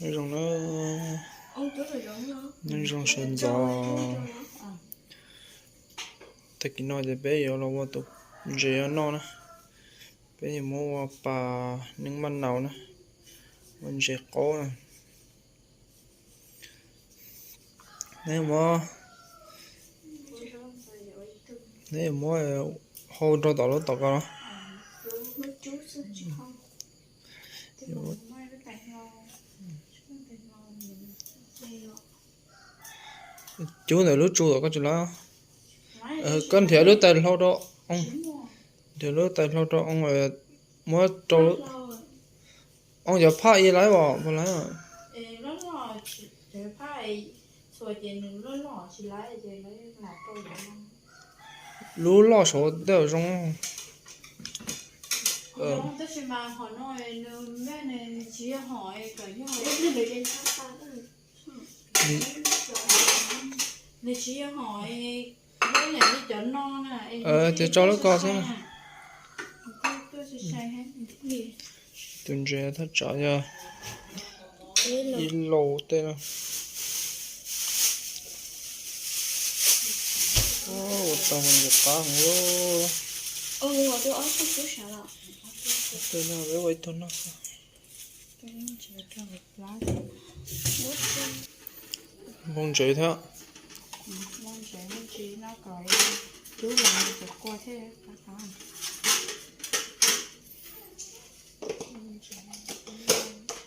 Nyob zoo na, nyob zoo sawv ntxov. Tag kis no ces peb yuav los ua tus ntses noj na. Peb yuav muab ua pas neeb maj naus na, ua ntses qaub na. Neb muab, neb yuav muab hau rau tom lub tom ko no. Cub ntawm lub tsu tom ko tsis laib. Koj nrhiav lub tais hlau rau, nrhiav lub tais hlau rau, muab rau, cov phaj ib laib os puas laib? Lub loj saud tej zaum zoo. Ces tso lub ko xwb. Tus ntses thaj tsam yog ib laus tej no. Ua tau ntses qab heev. Tej no peb ua ib tug noj xwb. Npoo ntsev thiab.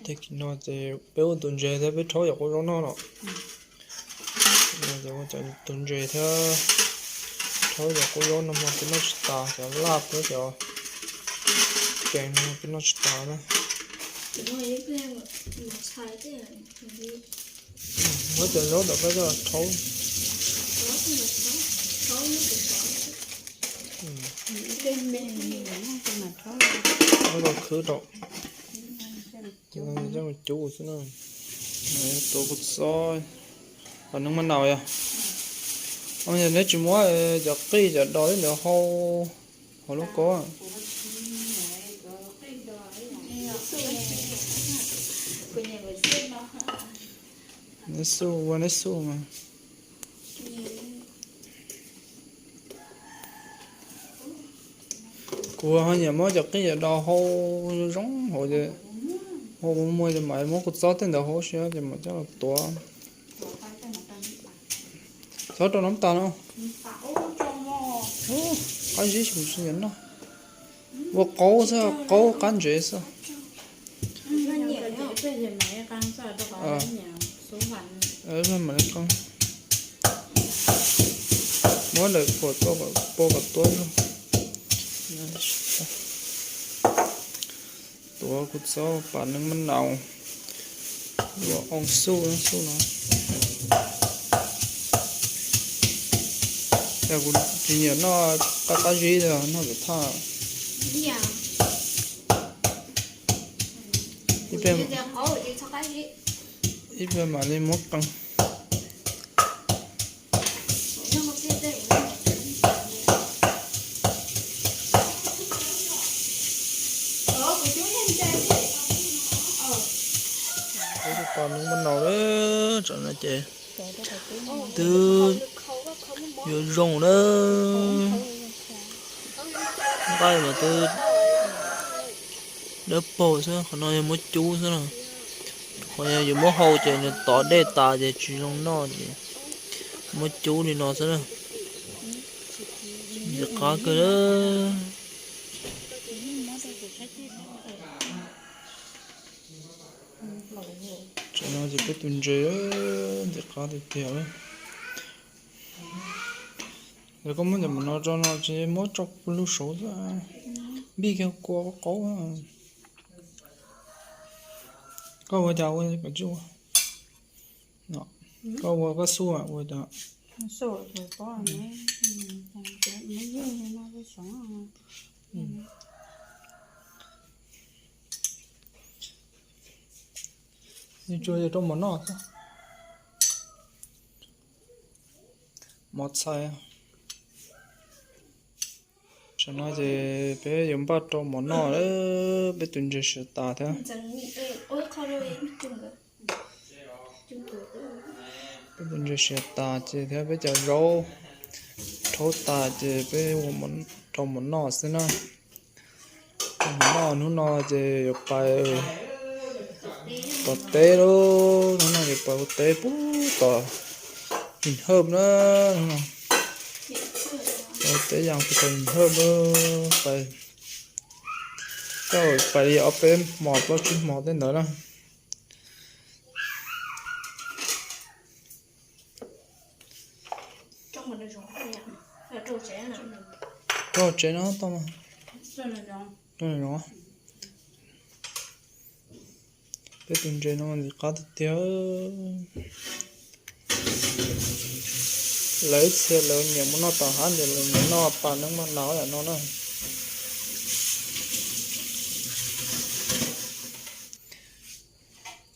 Tag kis no ces peb ua tus ntses thiab peb rhaub yam qub zaub noj no. Ua tus ntses thiab rhaub yam qub zaub no mas peb noj tsis tas, cov laj thiab cov kees no peb noj tsis tas na. Muab cov zaub tom qab coj los rhaub. Muab los khwb rau. Coj mus cub xwb na. Tuav kuv txob, pas neeb maj naus yog. Neb tsis muab cov qij cov dos ntawd hau hauv lub ko. Neb xub ua neb xub mas. Kuv ho nyiam muab cov qij cov dos hau zoo hauv ces, hau muag ces mam muab kuv txob tej ntawd hauv siab ces mam coj los tuav. Txhob rau nab tas no. Qab zib tsis nyiam noj. Ua qaub xwb, qaub qab ntsev xwb. Mam li qeeb. Muab lawm pua kom tuab. Tuav kuv txob pas neeb maj naus, yuav oo xub xub no. Yog kuv tsis nyiam noj qab qab zib, noj pem thaj. Ib pliag mam li muab qeeb. Peb tus pas neeb maj naus lawm, tsam no ces twb yuav zoo na. Nqaij mas twb dawb paug xwb, qhov no yog muab cub xwb na. Qhov yog yus muab hau ces nws tov dej tas ces tsis zoo noj ces muab cub li no xwb na. Ntxim qab kawg. Tsam no ces peb tus ntses ntxim qab tiag tiag li. Yog koj muab cov mam no tso no ces muab tso lug saud xwb. Npij kiag kua qaub. Koj ua cas ua kom tsis ua? Koj ua koj xub ua cas? Nws tsuas yog rau mov noj xwb. Mov txhais. Tsam no ces peb yuav npaj rau mov noj lawm, peb tus ntses siav tas thiab. Ntses siav tas ces thiab peb cov zaub rhaub tas ces peb rau mov noj xwb na. Rau mov noj hnub no ces yuav pais tom teb lauj, hnub no yuav pais ua teb puag tom Vinh Hơm na, hnub no. Pais ua teb yas puag tom Vinh Hơm lauj, pais, pais li ob peb hmos plaub tsib hmos tej ntawd na. Rau tsev no tau mas. Peb tus ntses no ntxim qab tiag tiag. Lawv ib txhia lawv nyiam mus noj tom hav ntses, lawv nyiam noj pas neeb maj nau yam no na.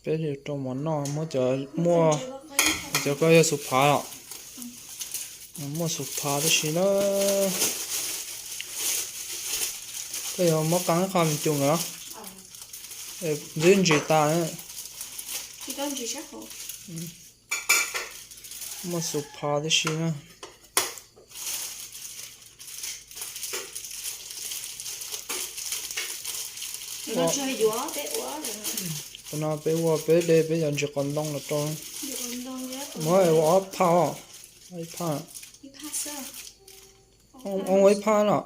Peb yuav rau mov noj, muab cov, muaj cov ko yog xus phav os. Muaj xus phav tib si na. Koj yuav muab qee qho me cus ntawd, ntxwb ntsis tas. Muaj xus phav tib si na. Qhov no peb ua peb de peb cov ntsis qos ntoo los rau. Muab ua ob phaj os, ib phaj, ua ib phaj los.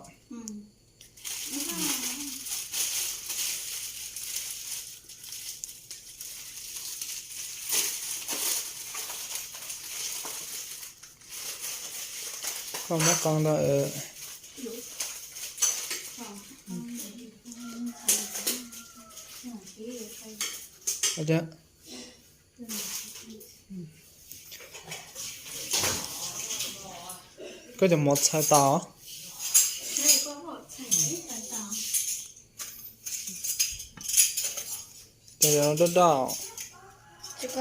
Koj muab qee ntawd. Koj cov mov txhais tas os. Cov daj daj os. Cov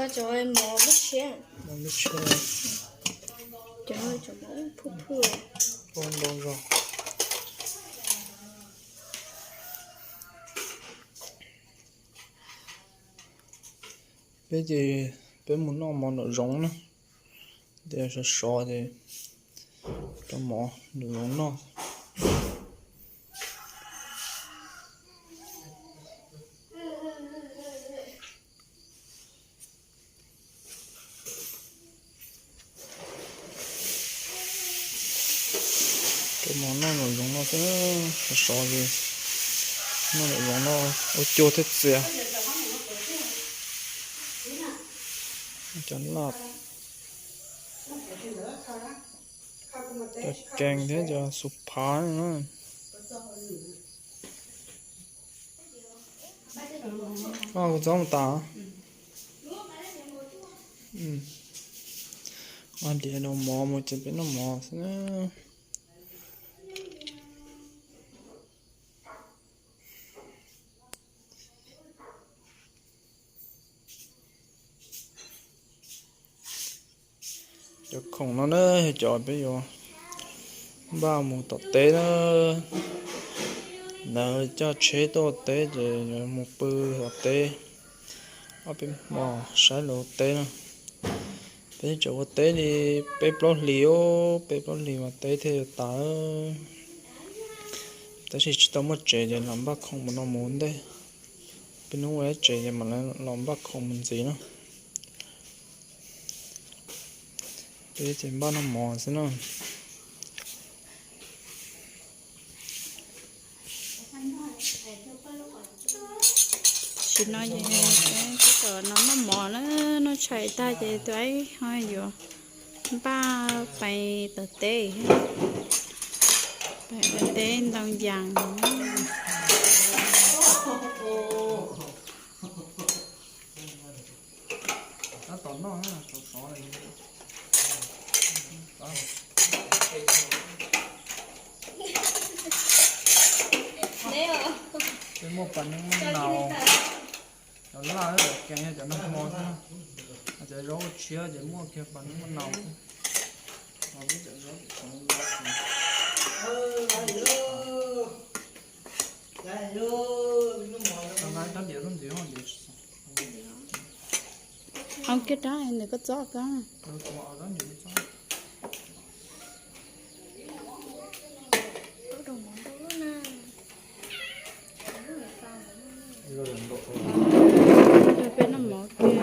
mov lub tsheb, cov mov phwj phwj. Ua ntau zog. Peb ces peb mus noj mov nraum zoov na. Ces sov sov ces rau mov nraum zoov noj. Rau mov noj nraum zoov no xwb, sov sov ces noj nraum zoov no ua cuag thiab txias. Cov laj, cov kees thiab cov xus phav na. Koj kuv txob mus tas. Diav noj mov mus ces peb noj mov xwb. Cov khoom no na yog cov peb yuav npaj mus tom teb na. Lawv coj tsheb tuaj ua teb ces yuav mus pw tom teb ob peb hmo saib lawv ua teb na. Peb tseem ua teb li peb plaub hlis, peb plaub hlis mas teb thiaj yuav tas. Tab sis tsis tau muaj tsev ces los npaj khoom mus no mus ntej. Peb hnub ua tsev ces mam los npaj khoom mus ntxiv na. Peb ces npaj noj mov xwb na. Tam sim no ces tab tom noj mov na, noj tshais tag ces tus aib ho yuav npaj pais tom teb, pais ua teb ntoo yas. Peb muaj pas neeb mab nau, cov laj cov kees yog cov nag hmo xwb, cov zaub tshiab ces muaj kiag pas neeb mab nau xwb. Rab diav lub ntxiv ho diav tsis txog. Au kiag rab ntawm koj txob ko. Peb noj mov kiag.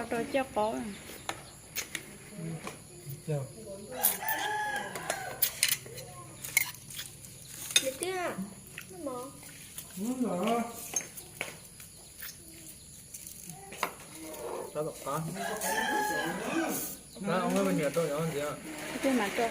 Rau coj qov. Tej mas rau.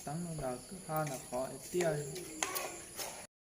Teeb no nram kwj ha nram qhov tiaj.